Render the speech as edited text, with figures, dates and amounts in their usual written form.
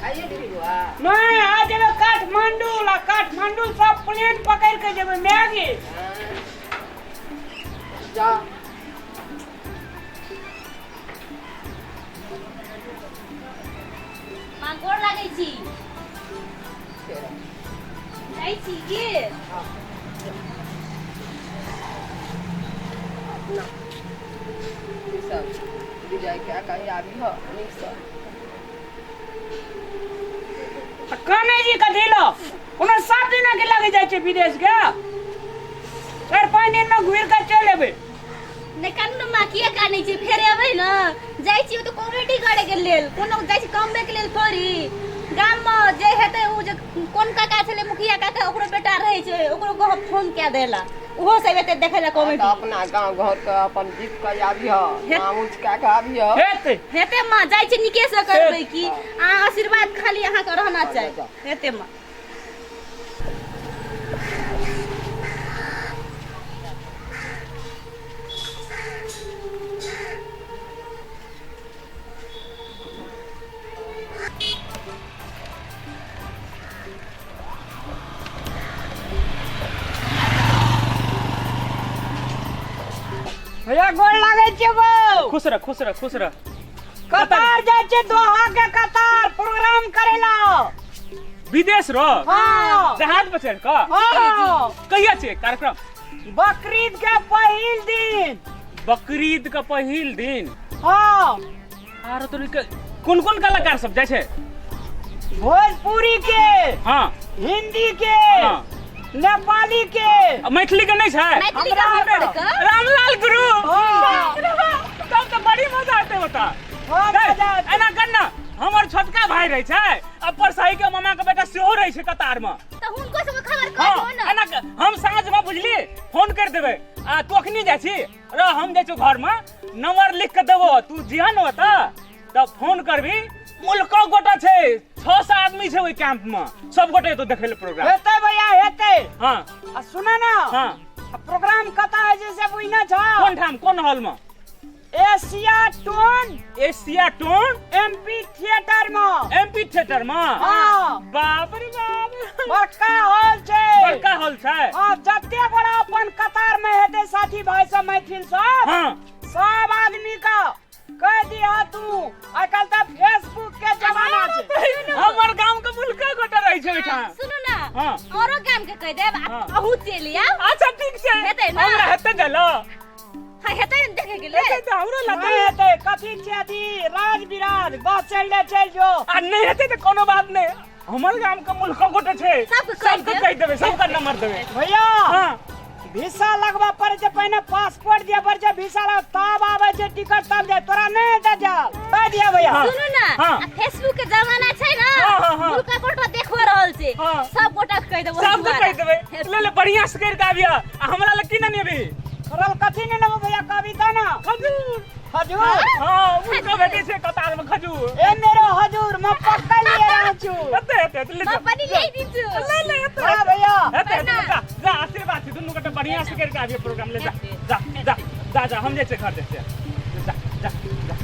आइए जेबही बौआ? नहीं, आ जेबै काठमांडू ला, काठमांडू सब प्लेन पकड़ के जेबै मैगी। जा। माँ, गोर लागै छी। जाइ छी की? अपना ई सब विजय के कहीं आबी ह नीकसँ। कने जी कथी लो, कोनो 7 दिना के लगे जाइ छै विदेश के? 4-5 दिन में घुर के चल एबै। नहि कानू ने माँ, किया कानै छी? फेर एबै ने। जाइ छी ओ तऽ कॉमेडी करे के लेल, कोनो जाइ छी कमबै के लेल थोड़ी। गाममे जे हेतै ओ जे कोन काका छलै, मुखिया काका, ओकरो बेटा रहै छै, ओकरो कहब फोन कए दै लए, ओहो सब एतै देखै लए कॉमेडी। तऽ अपना गाँव घर के अपन जीत के आबी ह, नाम ऊँच कए के आबी ह। हेतै। हेतै माँ, जाइ छी, नीके से करबै की। अहाँ आशीर्वाद खाली अहाँके रहना चाही। हेतै माँ। भैया, गोर लागै छियै बौ। खुश रह, खुश रह, खुश रह। कतार जाइ छियै, दोहा के कतार, प्रोग्राम करेला। विदेश रो? हाँ। जहाज पर चढ़ कऽ? हाँ। कहिया छै कार्यक्रम? बकरीद के पहिल दिन। बकरीद के पहिल दिन? हाँ। आरो तो कोन कोन कलाकार सब जाइ छै? भोजपुरी के, हिंदी के, नेपाली के। आ मैथिली के नहि छै? मैथिली के हमरा हमर के। रामलाल गुरु। हाँ। तब तऽ बड़ी मजा आते होता। हाँ, गै, मजा आते। एना कर ना, हमर छोटका भाई रहै छै, अपर सही के मामा के बेटा सेहो रहै छै कतार में। तऽ हुनको सबके खबर कह हाँ, दो ने। एना हम साँझ में बुझली फोन कर देबै, आ तू अखनी जाइ छी र, हम जाइ छी घर में, नंबर लिख के देबो, तू जिहा न होता तब फोन करबी। मुल्को गोटा छै, 600 आदमी छै ओहि कैंप में, सब गोटे तो देखै ले प्रोग्राम। हेतै भैया, हेतै। हाँ। आ सुन ना। हाँ। आ प्रोग्राम कतऽ होइ छै से बुझने छौ? कोन ठाम, कोन हॉल में? Asia tone. Asia tone MP theatre में। एमपी थिएटर में? हाँ। बाप रे बाप, बड़का हॉल छै। बड़का हॉल छै। हाँ, जते बड़ा अपन कतार में हेतै साथी भाई सब, मैथिल सब, सब आदमी का कह दिया तू। आइ काल्हि तऽ फेसबुक के जमाना छै। हमर गांव के मुल्का गोटा रहै छै ओहिठाम। सुनू ना। हाँ। औरो गाम के कह देब आ अहू चलि आउ। अच्छा ठीक छै। हेतै ना? हमरा हेतै देलो। हाँ, हेतै ने देखै के लेल? हेतै तऽ हमरो लगतै। नहि हेतै, कथी छै अथी राज बिराज, बस चलि ले, चलि जो। आ नहि हेतै तऽ कोनो बात नहि, हमर गाम के मुल्का गोटे छै, सबके कहि सबके देब। कहि देबै, सबके नंबर देबै। भैया, हाँ। भिसा लगबऽ पड़ै छै, पहिने पासपोर्ट दिअ पड़ै छै, भिसा लग तब आबै छै टिकट, तब जाय। तोरा नहि हेतै जाल, कहि दिअ भैया। हाँ। सुनू ना। हाँ। आ फेसबुक के जमाना छै ना, हाँ, हाँ, हाँ। मुल्का गोटा देखो रहल छै। हाँ। सब गोटा के कहि देबो। सबके कहि देबै। ले ले, बढ़िया से करि के आबियऽ। आ हमरा लग की ने अभी? तोरा लग कथी ने लेबो भैया, कविता ना? खजूर। खजूर? हाँ, मुल्का भेटै छै कतार में खजूर। ए मेरो हजूर, म पक्का लिए रहल छु। हेतै, हेतै, हेतै, ले म जा। पनि ल्याइ दिन्छु। ले ले, हेतै, हाँ, हेतै। भैया। हेतै, हेतै, प्रणाम। जा, जा, आशीर्वाद छै दुनू गोटे, बढ़िया से करि के आबियौ प्रोग्राम। ले जा, जा, जा, जा, जा, हम जाइ छियै घर, जाइ छियै। जा, जा, जा।